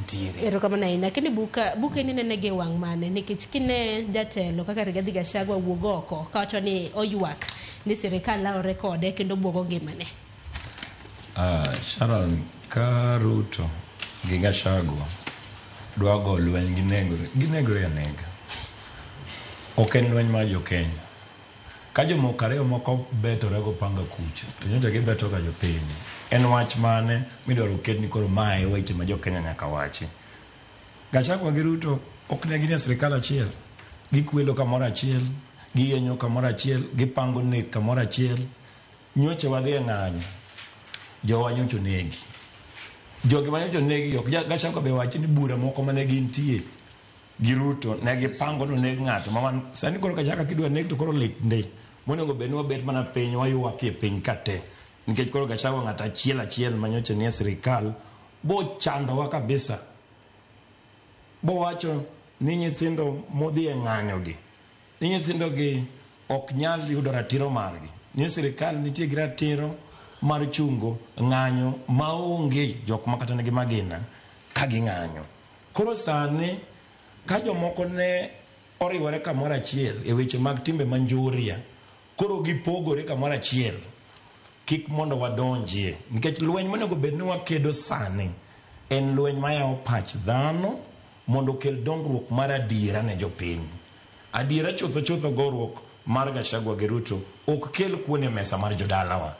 gintiere. Erokamano ahinya. Kini buka buke ni nene gi wang' mane nikech kine jatelo kaka Rigathi Gachagua wuog oko kawacho ni oywak ni sirikal lawore kode kendo buogo ngimane. Sharon, ka Ruto gi Gachagua dwa go lweny ginegore, ginegore anega. Ok en lweny mar jo-Kenya. Ka jomoko ariyo moko betore go panga kucha, to nyocha gibeto ga jopiny. En wach mane midwaro ket ni koro mae e weche ma jo-Kenya nyaka wachi? Gachagua gi Ruto ok ne gin e sirikal achiel. Gikwelo kamoro achiel, giyenyo kamoro achiel, gipango nek kamoro achiel. Nyocha wadhi e ng'anyo, jowa nyocha onegi. Jogi ma nyocha onegi ok Gachagua be wachi ni bura moko mane gintie gi Ruto ne gipango ni oneg ng'ato ma wan sani koro Gachagua kidwa neg to koro lit ndi. Monego bed ni wabet mana piny waywakie piny ka te. Nikech koro Gachagua ng'ato achiel achiel ma nyocha nie sirikal bochandowa kabisa. Bowacho ni nyithindo modhi e ng'anyo gi ni nyithindo gi ok nyal yudo ratiro margi. Ni sirikal nitie gi ratiro mar chungo ng'anyo maonge jok ma kata nigi magina ka ging'anyo. Koro sani ka jomoko ne oriwore kamoro achiel e weche mag timbe manjoria, koro gipogore kamoro achiel, kik mondo wadonjie. Nikech lweny monego bed ni wakedo sani en lweny mayawo pach dhano mondo okel dongruok mar adiera ne jopiny. Adiera chutho chutho goruok mar Gachagua gi Ruto ok kel kuon e mesa mar jodalawa.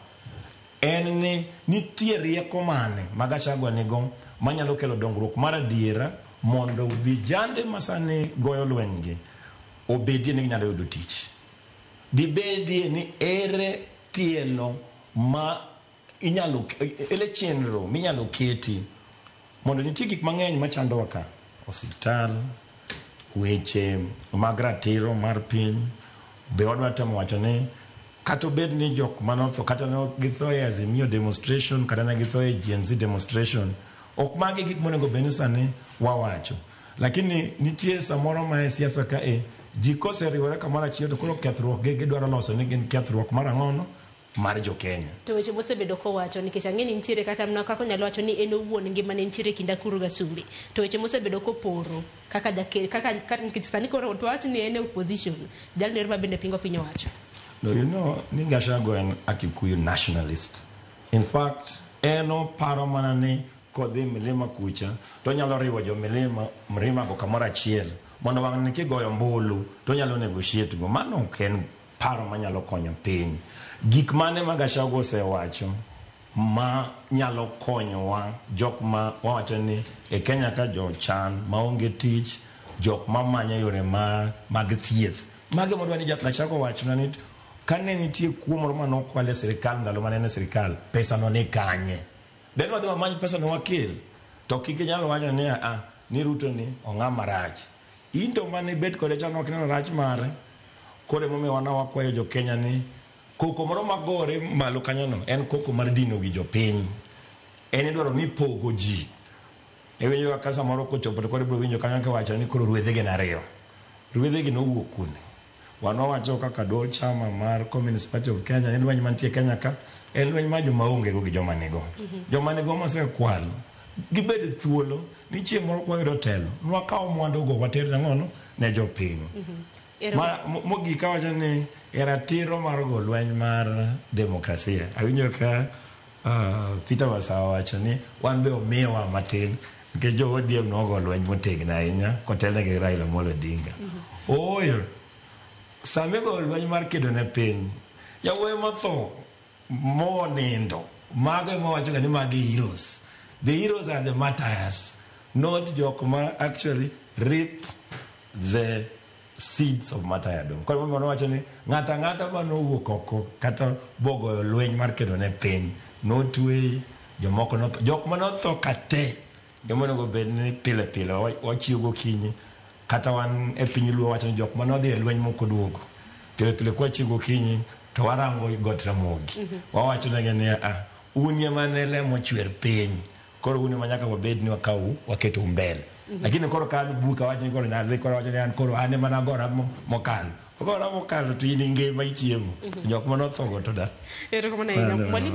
En ni nitie rieko mane ma Gachagua nigo manyalo kelo dongruok mar adiera mondo vijande masani goyo lweny gi obedie ni ginyalo yudo tich. Dibedie ni ere tielo ma inyalo ere chenro minyalo keti mondo nitie gik mang'eny machandowa ka osiptal weche mag ratiro mar piny be wadwa temo wacho ni kata obed ni jok manotho kata ne githo e Azimio demonstration kata ne githo e Gen Z demonstration ok magi gik monego bed ni sani wawacho lakini nitie samoro ma e siasa ka e ji koseriwore kamoro achiel to koro kethruok gi gidwaro loso ni gin kethruok mar ang'ono mar jo Kenya. To weche mosebedo kowacho nikech ang'e ni nitiere kata mana kaka onyalo wacho ni en owuon ngimane nitiere kind akuru gasumbi. To weche mosebedo koporo kaka jaker kaka kaka nikech sani koro to wach ni en e opposition jalno ero ma bende pingo piny owacho. No, you know, ni Gachagua en a Kikuyu nationalist. In fact, en oparo mana ni kodhi milima kucha to onyalo riwo jo milima mlima go kamoro achiel mondo wang' ni kigoyo ombulu to onyalo negotiate go. Mano ok en paro manyalo konyo piny. Gik mane ma Gachagua osewacho ma nyalo konyowa jok ma wawacho ni e Kenya ka jochan maonge tich, jok mamanyo yore ma, mag thieth. Mago ema wadwa ni Gachagua owachna ni kane nitie kuo moro mane okwal e sirikal ndalo mane en e sirikal, pesa no ni kanye? Then wadhi wamany pesa no wakel. To kik inyal wacho ni a ni Ruto ni ong'ama marach. In to mane ibet kode cha nok ineno rach mare. Koro emomiyo wan wakwayo jo Kenya ni koko moro magore malo kanyono en koko mar dino gi jopiny. En idwaro ni pogo ji. Iwinjo ka samoro kochopo to koro ibiro winjo kanyo kiwacho ni koro ruedhe gin ariyo. Ruedhe gi nowuok kune? Wan wawacho kaka duol chama mar Communist Party of Kenya ni lweny mantie Kenya ka en lweny mar joma onge go gi joma nigo. Joma nigo mosekwal gibed thuolo ni chieng' moro kwayudo telo nwakaw mwandu go water nang'ono ne jopiny. Ma, mogik awacho ni e ratiro mar go lweny mar demokrasia. Awinjo ka Peter Masawa wacho ni wan be omiyowa matin nikech jo ODM nogo lweny motegno ahinya kotelne gi Raila Amolo Odinga. Ooyo, sama igoyo lweny mar kedo ne piny, yawuoyi motho monindo, mago ema wachoga ni magi heroes. The heroes are the martyrs, not jok ma actually reap the seeds of martyrdom. Koro emomiyo nowacho ni ng'ato ang'ata mane owuok oko kata bogoyo lweny mar kedo ne piny notwe jomoko notho jok mane otho ka te ema onego bed ni pile pile wachiew gokinyi kata wan e piny luo wacho ni jok mane odhi e lweny mok oduogo pile pile kwachiew gokinyi to warango got Ramogi wawacho negi ni a un ema ne lemo chwer piny koro un ema nyaka wabed ni wakawu waketou mbele lakini koro ka an buka wach ni koro nadhi koro wacho ni an koro an ema nagora mokalo ogora mokalo to in ingima ichiemo jok mane othogo to da Erokamano ahinya. Mwalimu.